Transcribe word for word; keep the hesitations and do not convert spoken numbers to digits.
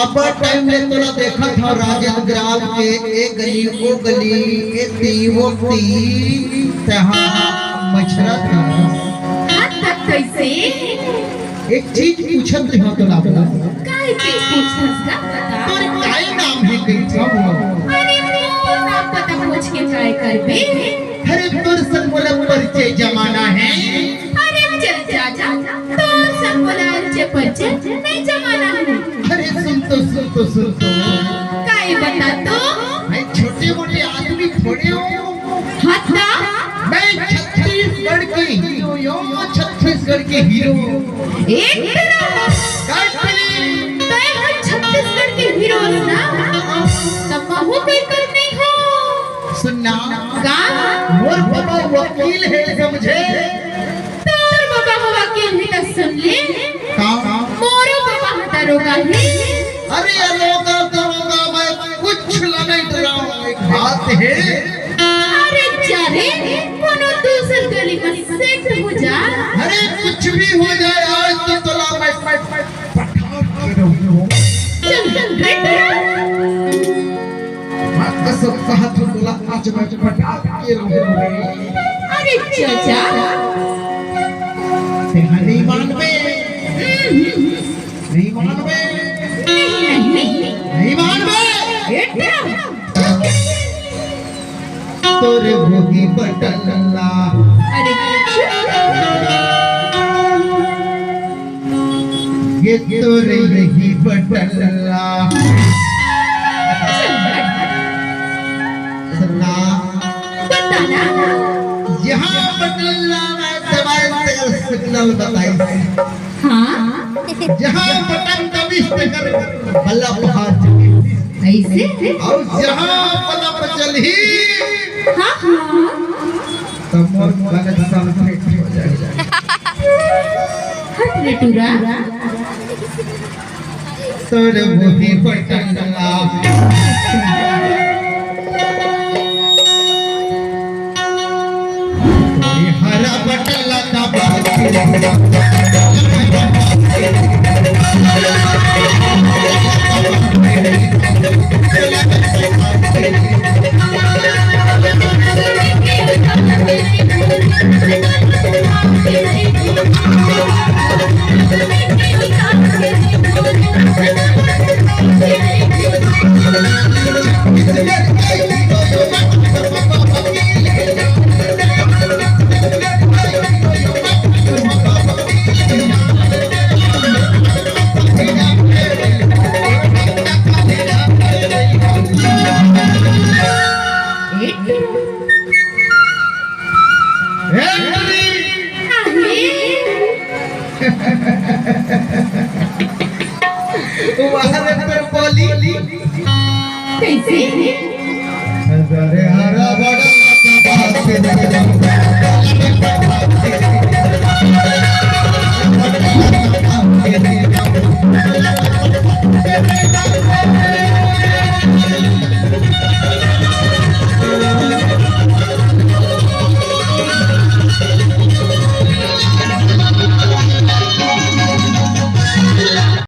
अब्बड़ टाइम ले तोला देखत हव राजेंद्र ग्राम के, ए गली, ओ गली, ए ती, ओ ती, तहाँ मछरत हव। हाँ, त कइसे? एक चीज पूछत हव तोला, बोला। काय चीज पूछथस का, बता। तोर काय नाम हे, कइसे हो? अरे, मोर नाम पता पूछ के काय करबे? अरे, तोर संग मोला परिचय जमाना हे। अरे चल जा जा, तोर संग मोला अइसे परिचय नइ जमाना हे। अरे सुन तो, सुन तो, सुन तो। काय बता तो? मैं छोटे मोटे आदमी थोड़े हूँ। हाँ ता? मैं छत्तीसगढ़ के हीरो हूँ, छत्तीसगढ़ के हीरो। एक तरह। काय बोली? तैं ह छत्तीसगढ़ के हीरो हस ना? त महूँ कोई कम नइ हों। सुन ना। का? मोर पापा वकील हे, समझे? तोर पापा ह वकील हे त सुन ले। का? मोरो पापा ह दरोगा हे। अरे दरोगा, दरोगा, मैं कुछ ला नइ डरावँव, एक बात हे। अरे जा रे, कोनो दूसर गली म सेट हो जा। अरे कुछ भी हो जाए, आज तो तोला मैं, मैं, मैं पटाक के रहूँ। चल, चल, रे, रे। मैं कसम कहत हूँ, तोला आज मैं पटाक के रहूँ रे। अरे चाचा। तेहा नइ मानबे। हम्म। नइ मानबे। नहीं, नहीं। नइ मानबे। एकदम। तोर वही बटन ला। अरे। ये तोर वही बटन ला। सुनना। बताना। जहाँ बटन ला दबाए, तेकर सिग्नल बताइस। हाँ। जहाँ बटन दबिस, तेकर बल्ब हा जलिस। अइसे? अउ जहाँ बल्ब जलही, हाँ, हाँ। त मोर कनेक्शन फिट हो जाही। हट रे टूरा। तोर वही बटन ला। तोर हरा बटन ला दबा। तुम्हारे पर बोली। कैसे? अरे हरा बड़ा